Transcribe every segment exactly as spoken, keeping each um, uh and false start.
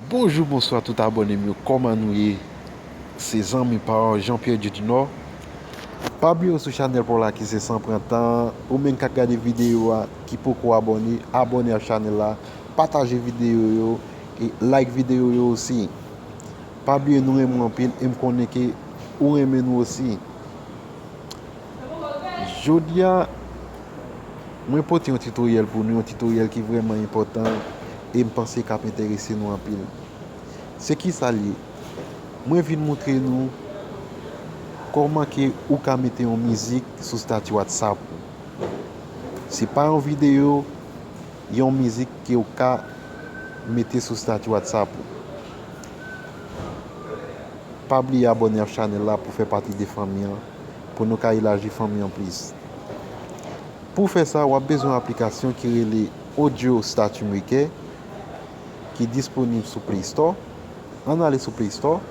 Bonjou, bonswa tout abòne m yo, kòman nou ye? Se zanmi pa w, Jean Pierre Dieu du Nord. Pa bliye w sou chanèl pa w la ki se San Pran Tan. Ou menm k ap gade videyo a, ki poko abòne, abòne ak chanèl la, pataje videyo yo, e like videyo yo osi. Pa bliye nou renmen w anpil, e m konnen ke ou renmen nou osi. Jodi a, mwen pote yon titoryèl pou nou, yon titoryèl ki vrèman enpòtan e m panse k ap enterese nou anpil. Se kisa l ye? Mwen vin montre nou kòman ke ou ka mete yon mizik sou stati WhatsApp ou. Se pa yon videyo, yon mizik ke w ka mete sou stati WhatsApp ou. Pa bliye abòne ak chanèl la pou fè pati de fanmi an, pou nou ka elaji fanmi an plis. Pou fè sa, w ap bezwen yon aplikasyon ki rele Audio Statue Maker, ki disponib sou Play Store. Ann ale sou Play Store,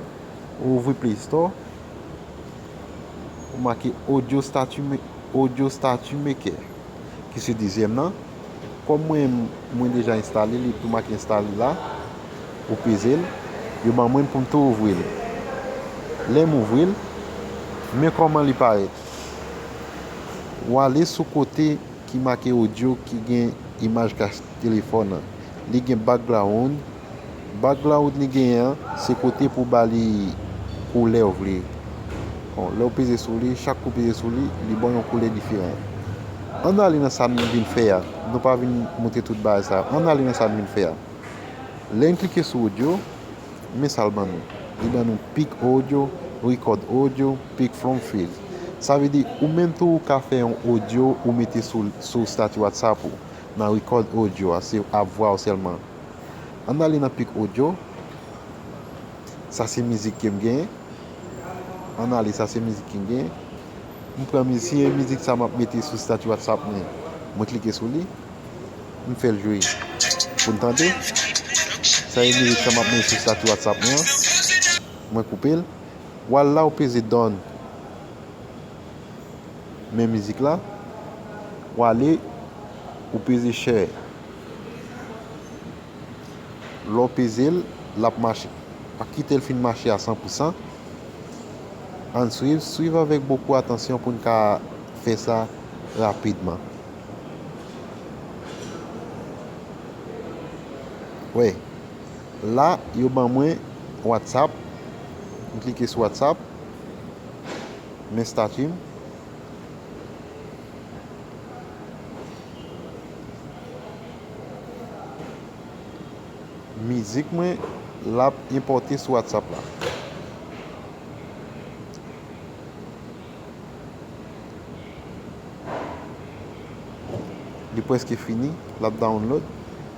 ou ouvri Play Store, ou make Audio Statue, Audio Statue Maker, ki se dezyèm nan. Kòm mwen, mwen deja enstale li, tou make enstale la, ou peze l, yo ban mwen l pou m tou ouvri l. Lè m ouvri l, men kòman li parèt. W ale sou kote ki make audio ki gen imaj kach telefòn nan. Li gen background. Background li genyen an, se kote pou ba li koulè w vle. Bon, lè w peze sou li, chak kou w peze sou li, li ba w yon koulè diferan. Ann ale nan sa m vin fè a. Nou pa vin montre tout bagay sa. Ann ale nan sa m vin fè a. Lè n klike sou audio, men sa l ban nou. Li ban nou pick audio, record audio, pick from files. Sa vle di, ou menm tou ou ka fè yon audio ou mete sou, sou stati WhatsApp ou. Nan record audio a, se ap vwa w sèlman. Ann ale nan pick audio. Sa se mizik ke m genyen. Ann ale, sa se mizik ke m genyen. M pran mizik, si e mizik sa m ap mete sou stati WhatsApp mwen. Mwen klike sou li. M fè l jwe pou n tande. Sa e mizik sa m ap mete sou stati WhatsApp mwen an. Mwen koupe l. W al la, ou peze done. Men mizik la. W ale, ou peze share. Lè w peze l, l ap mache. Pa kite l fin mache a san pou san. Ann swiv, swiv avèk bokou atansyon pou n ka fè sa rapidman. Wè, la, yo ban mwen WhatsApp. M klike sou WhatsApp. Men stati m. Mizik mwen, l ap enpòte sou WhatsApp la. Li prèske fini, l ap download.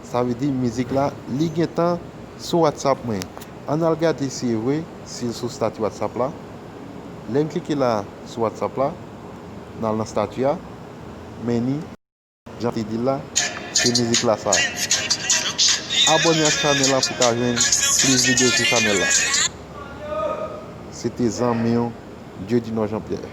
Sa vle di mizik la, li gentan sou WhatsApp mwen. Ann al gade si e vre, si l sou stati WhatsApp la. Lè m klike la sou WhatsApp la, n al nan stati a, men ni, jan te di l la, se mizik la sa. Abòne ak chanèl la pou ka jwenn plis videyo sou chanèl la. Se te zanmi w, Dieu du Nord Jean Pierre.